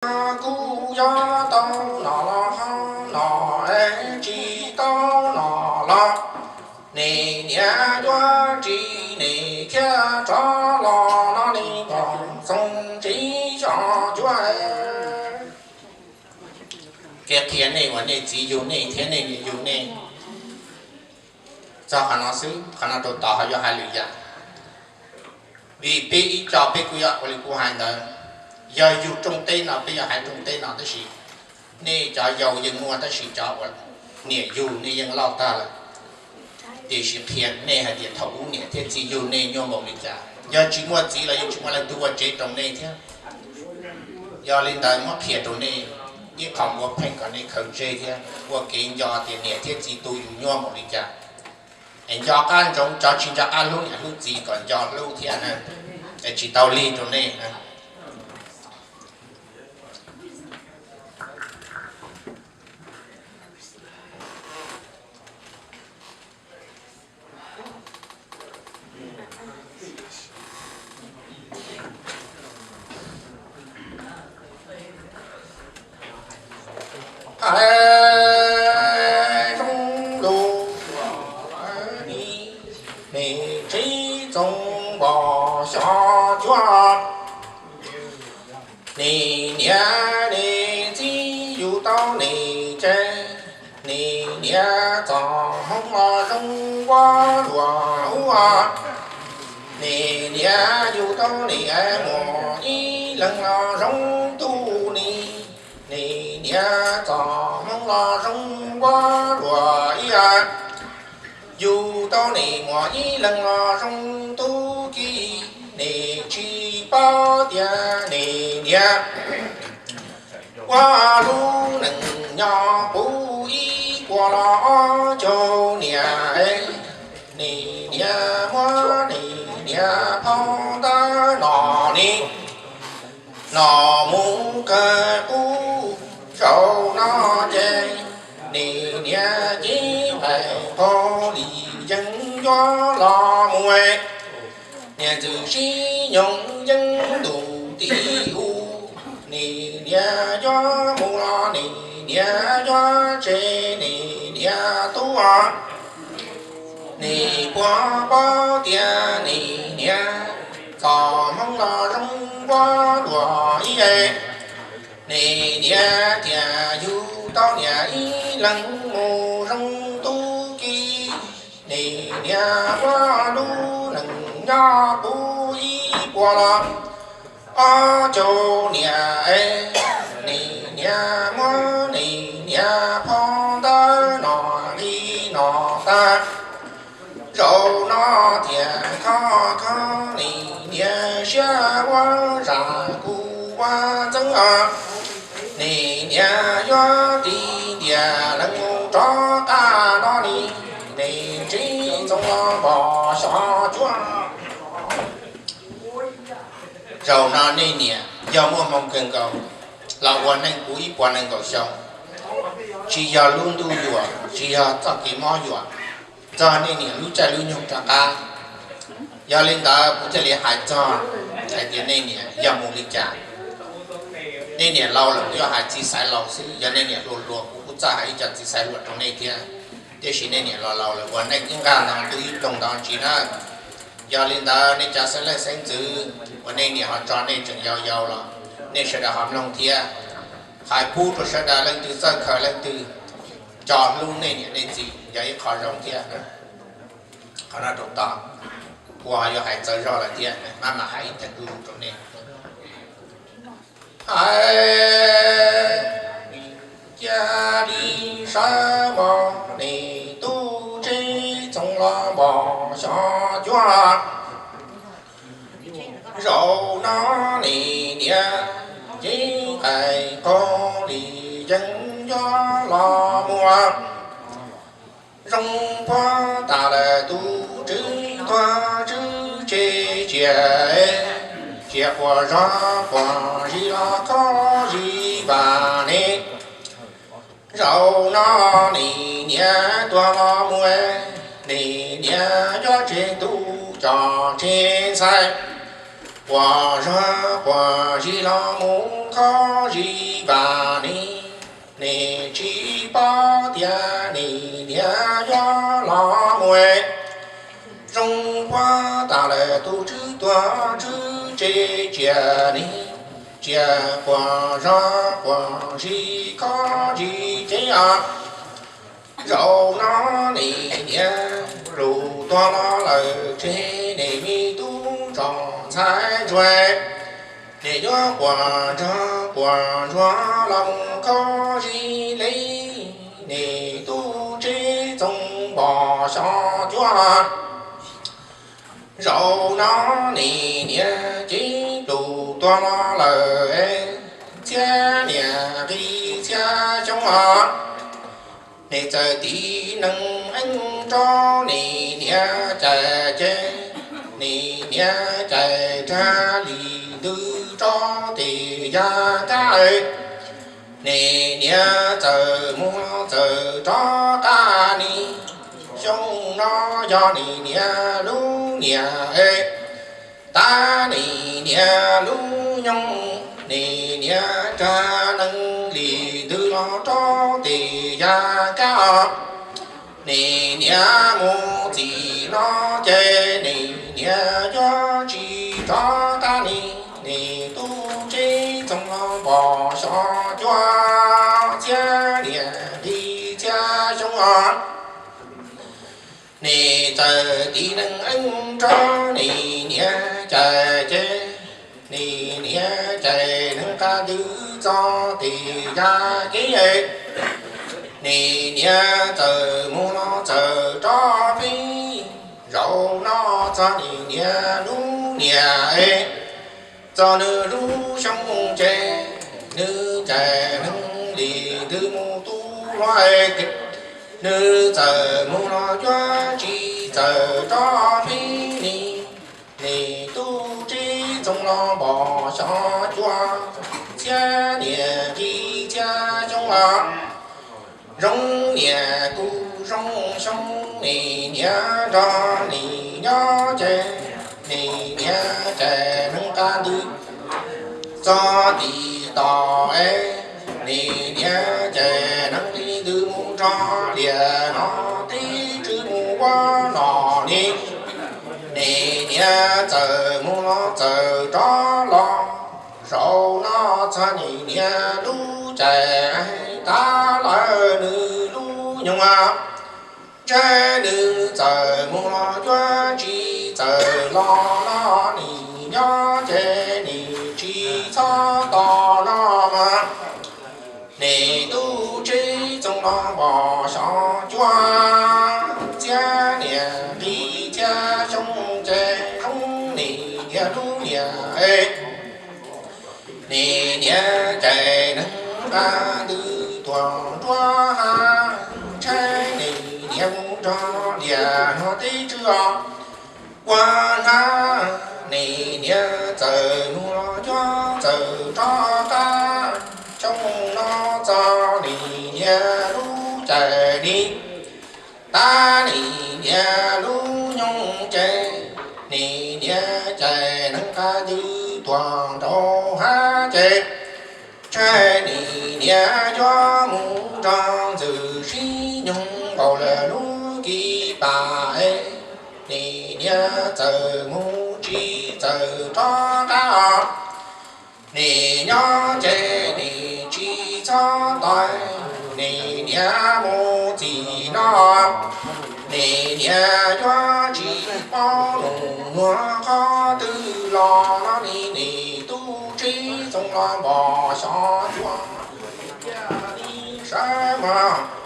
kuj yog tau no los ho no, es tsis tau no los nej niam yuav tsis nej khiav rov los no nej nkoos txoos tsis xyov cuag. Kev qhia nej uas nej txiv yug nej thiab nej niam yug nej. Txog qhov no xwb, qhov no rau tod ho yuav hais lwm yam. Vim peb ib co peb kuj yog ua li kuv hais ntawd, yog yug rooj teb no peb yog hais rooj teb no tab sis nej cov yau yeej muaj tab sis cov uas niam yug nej yeej loj tag lawm. Tiam sis qhia nej hais tias thaum ub niam thiab txiv yug nej nyuaj npaum li cas, yog tsis muaj txiv los yeej tsis muaj leej twg ua tsev rau nej thiab. Yog li ntawd muab qhia rau nej ib qho ua pheej kom nej khaws tseg thiab ua kev nco tias niam thiab txiv tu yus nyuaj npaum li cas. Es nco qab ntsoov cov tsis nco qab hlub niam hlub txiv kom nco hlub thiab na, es tsis tau lig rau nej na. Hais zoo lus, nej tsis txoos npog xyov cuag. Nej niam nej txiv yug tau nej ces, nej niam txoj hmoov los zoo ua luaj ua. Nej niam yug tau nej muaj ib leeg los zoo tub ni. Nej niam txoj hmoov los zoo ua luaj ib yam. Yug tau nej muaj ib leeg los zoo tub ki. Nej tsis paub tias nej niam ua lub neej nyob puv ib puas los ob caug niam. Nej niam muab nej niam phau ntawv no ni, no mus kawg qub zaum no ces, nej niam cev nqaij qaug li yeej yuav los mus. Niam ntxwg sib nyoog yeej ntuj tim u, nej niam yuav mus los nej niam yuav tseg nej niam tub. Nej puas paub tias nej niam txoj hmoov los zoo ua luaj ib yam. Nej niam thiaj yug tau niam ib leeg mus zoo tub ki. Nej niam ua lub neej nyob puv ib puas los ob caug niam es, nej niam muab nej niam phau ntawv no li no tag. Zaum no thiaj khov kho nej niam siab ua zaj kuv ua txeeb os. Nej niam yuav tiv ntiag leej mus rov qab no li, nej tsis txhob los npog xyov cuag. Zaum no nej niam yog muaj hmoo kawg nkaus los ua neej puv ib puas nees nkaum xyoo, tsis yog lub ntuj yuam, tsis yog txoj kev mob yuam, txog nej niam lub caij lub nyoog rov qab. Yog li ntawd kuv thiaj li hais txog hais tias nej niam yog mus li cas. Nej niam laus lawm kuv yuav hais txiv xaiv laus xwb, yog nej niam hluas hluas kuv kuj txawj hais ib co txiv xaiv hluas rau nej thiab. Tiam sis nej niam laus laus lawm ua neej ib nqag ntau ntuj ib ploog ntau ntsis na. Yog li ntawd nej cov xeeb leej xeeb ntxwv uas nej niam ho tso nej tseem yau yau los nej sawv daws ho mloog thiab. Hais pub rau sawv daws leej twg txawj khaws leej twg, co hlub nej niam nej txiv yog ib qho zoo thiab. Qhov no rau tom, kuv ho yuav hais txawv zog lawm thiab, maj mam hais ib tag lus rau nej. Hais cia li sawv mog, nej tub tsis txhob los npog xyov cuag. Zaum no nej niam cev nqaij qaug li yeej yuav los mus. Zoo puag ta lawm tus tswv tuag tswv tse cia, cia quas zog quas zis los khob zis vam ne. Zaum no nej niam tuag los mus, nej niam yuav tseg tus coj tseg ntxhais, quas zog quas zis los mus kho zis vam ne, nws tsis paub tias nws niam yuav los mus. Zoo puag tas lawm tus tswv tuag tswv tsev tsiaj ne, tsiaj quas zog quas zis kho zis cev os. Zaum no nws niam lus tuag los lawm tseg, nws me tub tsom ntxhais ntsuag, nws yuav quas ntsog quas ntsuag los mus kho zis li, nws tub tsev txoos npos xyov cuab. Zaum no nws niam cev lus tuag los lawm txhiab niam nqi txhiab xyoo os. Nws txawm tiv nees eeb rau nws niam cais ces, nws niam cais rag li ntws rau tes ya kab. Nws niam txawm mus txawm rov qab ni, xyoo no yog nws niam lub niam es, tab nws niam lub nyoog, nws niam rag nees li ntws los rau tes ya kab os. Nws niam mus txij no ces nws niam yuav tsis rov qab ni, nws tub tsev txoos los npos xyov cuab txhiab niam nqi txhiab xyoo os. Nws txawm tiv nees eeb rau nws niam cais ces, nws niam cais nees qab ntws txog tes ya kab. Nws niam txawm mus los txawm rov pib, zaum no txog nws niam lub niam es, txog nws lub xyoo ces, nws cais nees li ntws mus tu hluav es, nws txawm mus los cuab tsis txawm rov pib ni, nws tub tsev txoos los npos xyov cuab txhiab niam nqi txhiab xyoo os. Zoo niam kuj zoo xyoo, nws niam nrog nws nyob ces, nws niam cais nees qab ntws txog tim tod es, nws niam cais nees li ntws mus nrog liaj no teb tswv mus ua no ni. Nws niam txawm mus los txawm rov los, zaum no txog nws niam lub cais, tab lawm nws lub nyoog, ntshe nws txawm mus los cuab tsis txawm los no, nws nyob ces nws tsis txhob tos no mas, nws tub tsev txoos los npos xyov cuab txhiab niam nqi txhiab xyoo ces, zoo nws niam lub niam es, nws niam cais nees qab ntws tuaj nruab hav, ntshe nws niam mus nrog liaj no teb tswv os. Ua hnab nws niam txawm mus los cuab txawm rov qab, xyoo no txog nws niam lub cais ni, tab nws niam lub nyoog ces, nws niam cais nees qab ntws tuaj nraum hav ces, ntshe nws niam yuav mus nrog ntxwg sib nyoog nkaus lawm lub kis pas es, nws niam txawm mus tsis txawm rov qab os. Nws nyob ces nws tsis txhob tos, nws niam mus txij no, nws niam yuav tsis paub nus nuag qhov twg los no ni, nws tub tsev txoos los npos xyov cuab li sab mas.